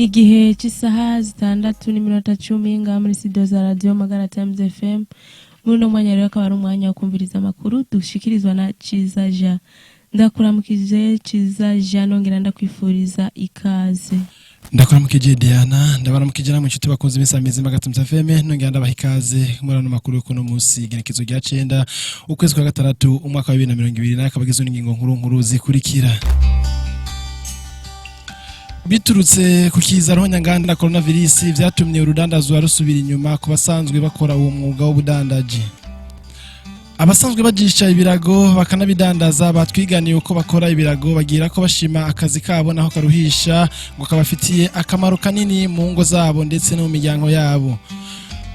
Ni igihe cy'isaha 6:10 ngaha muri studio za Radio Magara Times FM. Muri uno mwanya rero akaba ari umwanya wo kumviriza amakuru dushikirizwa na Ciza Jean. Ndakuramukije, Ciza Jean, nongera ndakwifuriza ikaze. Ndakuramukije, Diana, ndabaramukije namwe inshuti bakunze imisambizi Magatumza FM, nongera ndabaha ikaze muri ano makuru yo kuno munsi, igenekezo rya 9 ukwezi kwa gatandatu umwaka wa 2020, akaba agizwe n'ingingo nkuru nkuru zikurikira. Biturutse ku kiza ruhonyanganda na coronavirus, vyatumye urudandazwa rusubira inyuma ku basanzwe bakora uwo mwuga w'ubudandaji. Abasanzwe bajisha ibirago bakanabidandaza batwiganiye uko bakora ibirago, bagira ko bashima akazi kabo naho karuhisha, ngo kabafitiye akamaro kanini mu ngo zabo ndetse no mu miryango yabo.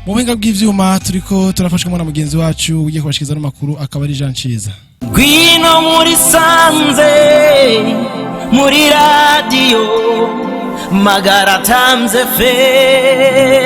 Mu buhinga bw'ivyuma turiko turafashwamo na mugenzi wacu ugiye kubashikiriza n'amakuru, akaba ari Jean Ciza. Ngwino muri sanze muri radiyo Magara Times FM.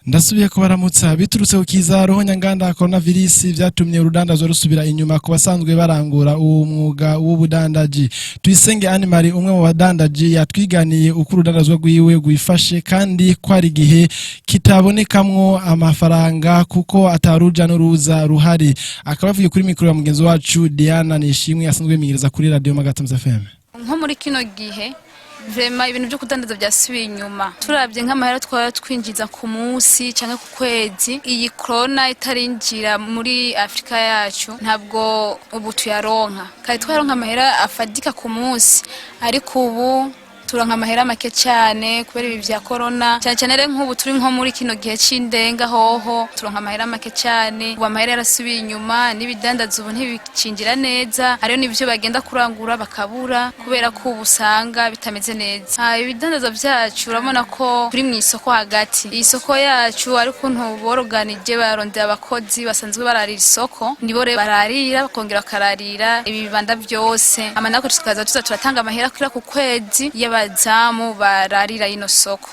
Ndasubiye kubaramutsa. Biturutse ku kiza ruhonyanganda coronavirus, vyatumye urudandazwa rusubira inyuma ku basanzwe barangura uwo mwuga w'ubudandaji. Tuyisenge Anne Marie, umwe mu badandaji, yatwiganiye uko urudandazwa rwiwe rwifashe, kandi ko ari igihe kitabonekamwo amafaranga kuko ataruja n'uruza ruhari. Akaba yavuye kuri mikoro ya mugenzi wacu Diana Nishimwe, asanzwe yimenyereza kuri Radio Magatamza FM. Nko muri kino gihe vraiment ibintu byo kudandaza byasubiye inyuma. Turabye nk'amahera twaba twinjiza ku munsi cyangwa ku kwezi, iyi corona itarinjira muri Afurika yacu, ntabwo ubu tuyaronka. Kare twaronka amahera afadika ku munsi, ariko ubu turonka amahera make cyane kubera ibi vya corona. Cyane cyane rero nk'ubu turi nko muri kino gihe c'indenga hoho turonka amahera make cyane. Ubu amahera yarasubiye inyuma, n'ibidandaza ubu ntibikinjira neza. Hariho n'ivyo bagenda kurangura bakabura kubera ko ubu usanga bitameze neza. Ibidandaza vyacu, urabona ko turi mu isoko hagati. Iyi soko yacu, ariko ukuntu boroganije, barondera abakozi basanzwe bararira isoko, nibo rero bararira bakongera bakararira ibi bibanda byose. Hama natwe tukaza tuza turatanga amahera kuri ku kwezi y'abazamu bararira ino soko.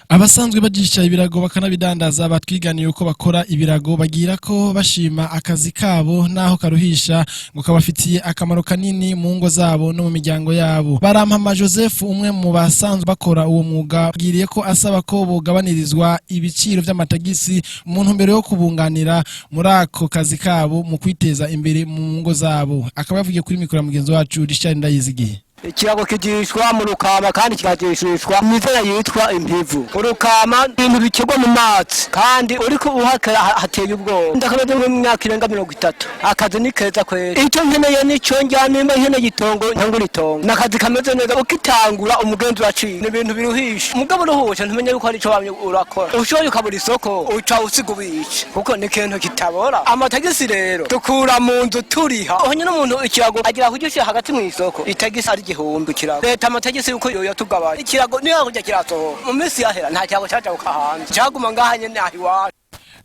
Abasanzwe bajisha ibirago bakanabidandaza batwiganiye uko bakora ibirago, bagira ko bashima akazi kabo naho karuhisha, ngo kabafitiye akamaro kanini mu ngo zabo no mu miryango yabo. Barampama Joseph, umwe mu basanzwe bakora uwo mwuga, agiriye ko asaba ko bogabanirizwa ibiciro vy'amatagisi mu ntumbero yo kubunganira muri ako kazi kabo mu kwiteza imbere mu ngo zabo. Akaba yavugiye kuri mikoro ya mugenzi wacu Richard Ndayizigiye. Ikirago kijishwa mu rukama kandi kikajishishwa imizera yitwa impivu. Urukama ibintu bikirwa mu mazi, kandi uriko uhakera hateye ubwoba. Ndakamaze nko mu myaka irenga 30. Akazi ni keza kweri. Icyo nkeneye nico njya, nimba nkeneye itongo ntangura itongo. N'akazi kameze neza. Ukitangura umugenzi uraciye, ni ibintu biruhisha. Umugabo uruhusha ntumenye yuko hari ico wamye urakora. Ushoboye ukabura isoko, uca usiga ubica kuko ni ikintu kitabora. Amatagisi rero dukura mu nzu turiha aho nyine. Umuntu ikirago agira kugishyira hagati mu isoko, itagisi ari 1000 ikirago. Leta amatagisi yuko yo yatugabanya. Ikirago niyo kujya kirasohoka. Mu minsi yahera nta kirago cajabuka hanze, caguma ngaha nyene aho iwacu.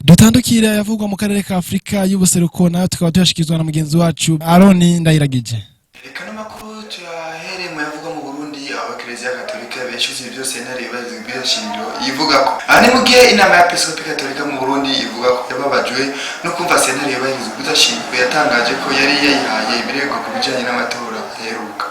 Dutandukire yavugwa mu karere ka Afurika y'ubuseruko, nayo tukaba tuyashikirizwa na mugenzi wacu Aroni Ndayiragije. Reka n'amakuru tuyahere mu yavugwa mu Burundi, aho Ekereziya Katolika beshuza ibyo sentare yubahirizwa shingiro ivuga ko aha ni mu gihe inama ya Episkopi Katolika mu Burundi ivuga ko yababajwe no kumva sentare yubahirizwa shingiro yatangaje ko yari yayihaye ibirego ku bijanye n'amatora aheruka.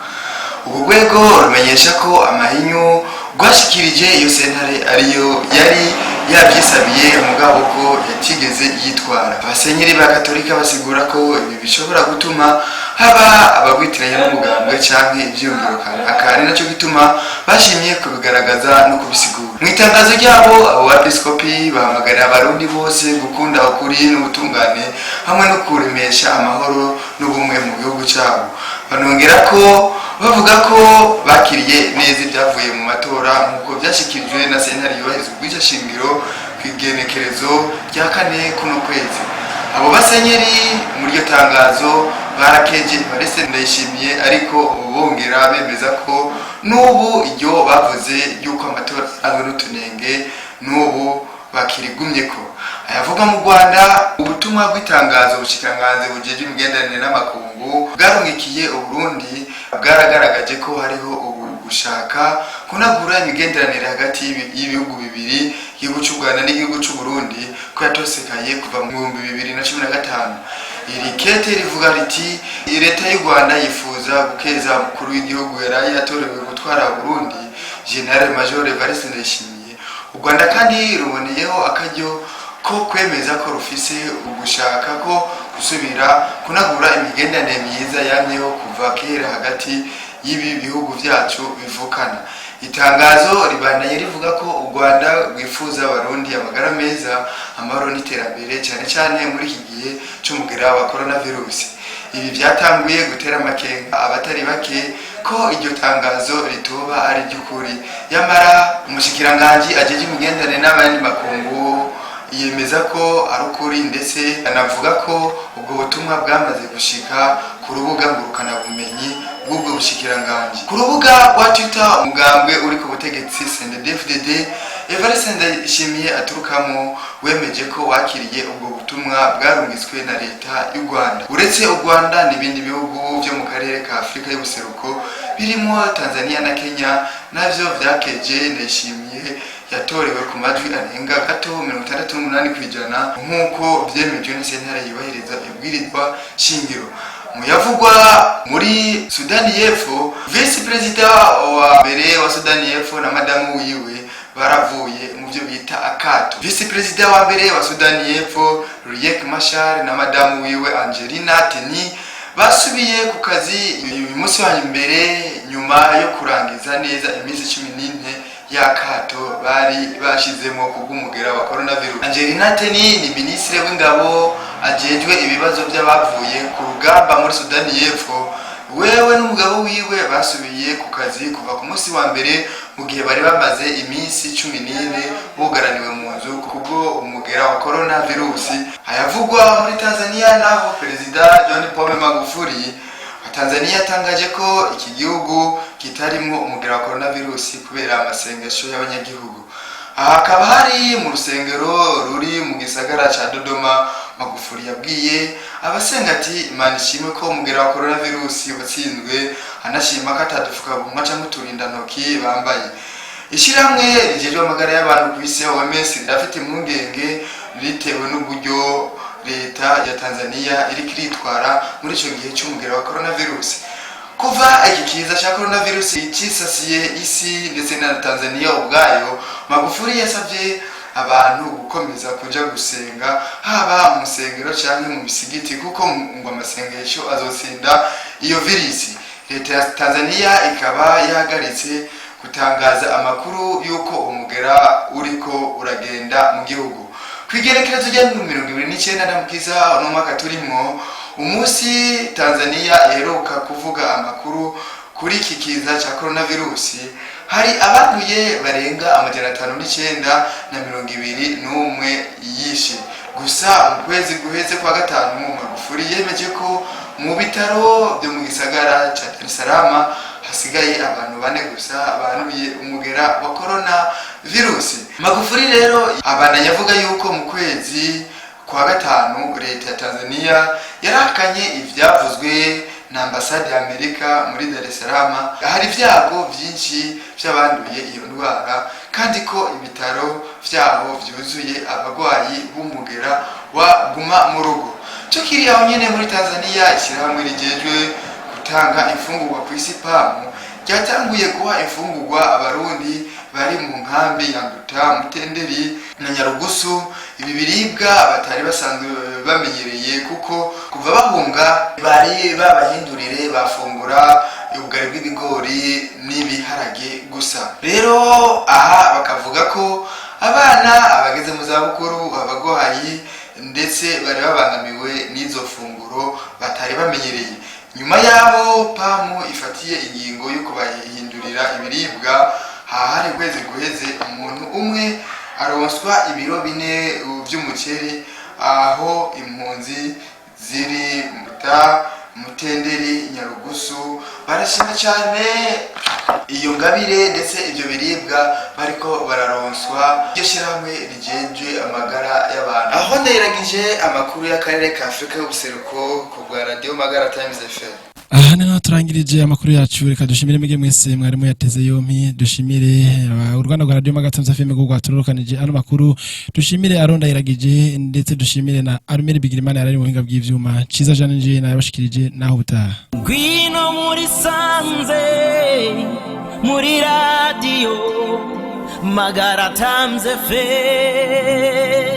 Ubu rwego rumenyesha ko amahinyu rwashikirije iyo sentare ariyo yari yabyisabiye, mugabo ko yatigeze yitwara. Abasenyeri ba Katolika basigura ko ibi bishobora gutuma haba abagwitiranya n'umugambwe canke ivyiyumviro kanaka, ari naco gituma bashimye kubigaragaza no kubisigura. Mu itangazo ryabo, abo bapiskopi bahamagarira Abarundi bose gukunda ukuri n'ubutungane hamwe no kuremesha amahoro n'ubumwe mu gihugu cyabo. Banongera ko bavuga ko bakiriye neza ibyavuye mu matora nk'uko byashyikirijwe na sentare yubahirizwa ubwica shingiro ku igenekerezo rya 4 kuno kwezi. Abo basenyeri muri iryo tangazo barakeje Evariste Ndayishimiye, ariko bongera bemeza ko n'ubu iryo bavuze yuko amatora azwi n'utunenge n'ubu bakirigumye ko. Ayavuga mu Rwanda, ubutumwa bw'itangazo ubushikiranganji bujejwe imigenderanire n'amakungu bwarungikiye Uburundi bwaragaragaje ko hariho ubu gushaka kunagura imigenderanire hagati y'ibihugu bibiri, igihugu cy'u Rwanda n'igihugu cy'u Burundi, ko yatosekaye kuva mu 2015. Iri kete rivuga riti: "Leta y'u Rwanda yifuza gukeza umukuru w'igihugu yaraye yatorewe gutwara Burundi, Général Major Evariste Ndayishimiye. U Rwanda kandi ruboneyeho akaryo ko kwemeza ko rufise ugushaka ko gusubira kunagura imigenderanire myiza yamyeho kuva kera hagati y'ibi bihugu vyacu bivukana." Itangazo ribandanye rivuga ko u Rwanda rwifuza Abarundi amagara meza, amahoro n'iterambere, cyane cyane muri iki gihe c'umugera wa coronavirus. Ibi byatanguye gutera amakenga abatari bake ko iryo tangazo ritoba ari iry'ukuri. Yamara umushikiranganji ajeje imigenderanire n'abandi makungu yemeza ko ari ukuri, ndetse anavuga ko ubwo butumwa bwamaze gushika ku rubuga ngurukanabumenyi bw'ubwo bushikiranganji ku rubuga rwa Twitter. Umugambwe uri ku butegetsi CNDD-FDD Evariste Ndayishimiye aturukamo wemeje ko wakiriye ubwo butumwa bwarungitswe na leta y'u Rwanda. Uretse u Rwanda n'ibindi bihugu byo mu karere ka Afurika y'ubuseruko birimo Tanzania na Kenya navyo vyakeje Ndayishimiye yatorewe ku majwi arenga gato 68%, nk'uko vyemejwe na sentare yubahiriza ibwirizwa shingiro. Mu yavugwa muri Sudani y'Epfo, visi perezida wa mbere wa Sudani y'Epfo na madamu wiwe baravuye mu byo bita akato. Visi perezida wa mbere wa Sudani y'Epfo Riek Machar na madamu wiwe Angelina Teny basubiye ku kazi uyu munsi wa mbere nyuma yo kurangiza neza iminsi 14 y'akato bari bashizemo kubw'umugera wa coronavirus. Angelina Teny ni minisitiri w'ingabo ajejwe ibibazo by'abavuye ku rugamba muri Sudani y'Epfo. Wewe n'umugabo wiwe basubiye ku kazi kuva ku munsi wa mbere, mu gihe bari bamaze iminsi 14 bugaraniwe mu nzu kubwo umugera wa coronavirus. Ayavugwa muri Tanzania naho, Perezida John Pombe Magufuli wa Tanzania yatangaje ko iki gihugu kitarimwo umugera wa coronavirus kubera amasengesho y'abanyagihugu. Aha hakaba hari mu rusengero ruri mu gisagara ca Dodoma. Magufuli yabwiye abasenga ati: "Imana ishimwe ko umugera wa coronavirus watsinzwe", anashima ko atadufukamunwa canke uturindantoki bambaye. Ishyirahamwe rijejwe amagara y'abantu ku isi OMS rirafite impungenge bitewe n'uburyo leta ya Tanzania iriko iritwara muri ico gihe c'umugera wa coronavirus. Kuva iki kiza cya coronavirus cisasiye isi ndetse na Tanzania ubwayo, Magufuli yasabye abantu gukomeza kuja gusenga, haba mu nsengero canke mu misigiti, kuko ngo amasengesho azotsinda iyo virisi. Leta ya Tanzania ikaba yahagaritse gutangaza amakuru y'uko umugera uriko uragenda mu gihugu. Kw'igerekerezo rya 29 Ndamukiza uno mwaka turimwo, umunsi Tanzania iheruka kuvuga amakuru kuri iki kiza cya coronavirus, hari abanduye barenga 521 yishe gusa. Mu kwezi guheze kwa gatanu, Magufuli yemeje ko mu bitaro byo mu gisagara cya Dar es Salaam hasigaye abantu bane gusa banduye umugera wa corona virusi. Magufuli rero abandanya avuga yuko mu kwezi kwa gatanu leta ya Tanzania yarahakanye ivyavuzwe na ambasade ya Amerika muri Dar es Salaam, hari ibyago byinshi by'abanduye iyo ndwara, kandi ko ibitaro vyaho vyuzuye abagwayi b'umugera wa guma mu rugo. Cyo kiri aho nyene muri Tanzania, ishyirahamwe rijejwe gutanga imfungurwa ku isi PAM ryatanguye guha imfungurwa Abarundi bari mu nkambi ya Nduta, Mutenderi na Nyarugusu. Ibi biribwa batari basanzwe bamenyereye, kuko kuva bahunga bari babahindurire bafungura ubugari bw'ibigori n'ibiharage gusa. Rero aha bakavuga ko abana, abageze mu zabukuru, abagwayi ndetse bari babangamiwe n'izo funguro batari bamenyereye. Nyuma y'abo PAM ifatiye ingingo yo kubahindurira ibiribwa, hahari ukwezi guheze, umuntu umwe aronswa ibiro 4 by'umuceri aho impunzi ziri muta Mutenderi, Nyarugusu. Barashima cyane iyo ngabire ndetse ibyo biribwa bariko bararonswa iryo shyirahamwe rigenje amagara y'abantu. Aho ndayiragije amakuru y'akarere ka Afurika y'ubuseruko ku bwa Radiyo Magara Times FM. Aha ni naho turangirije amakuru yacu. Reka dushimire mwebwe mwese mwarimu yateze yompi, dushimire uruganda rwa Radio Magatamza FM rwo rwatororokanije ano makuru, dushimire Aronda Iragije, ndetse dushimire na Arumeri Bigirimana yari ari mu buhinga bw'ivyuma. Ciza Jeanne nje nayabashikirije, naho butaha. Ngwino muri sanze, muri radiyo Magara Times FM.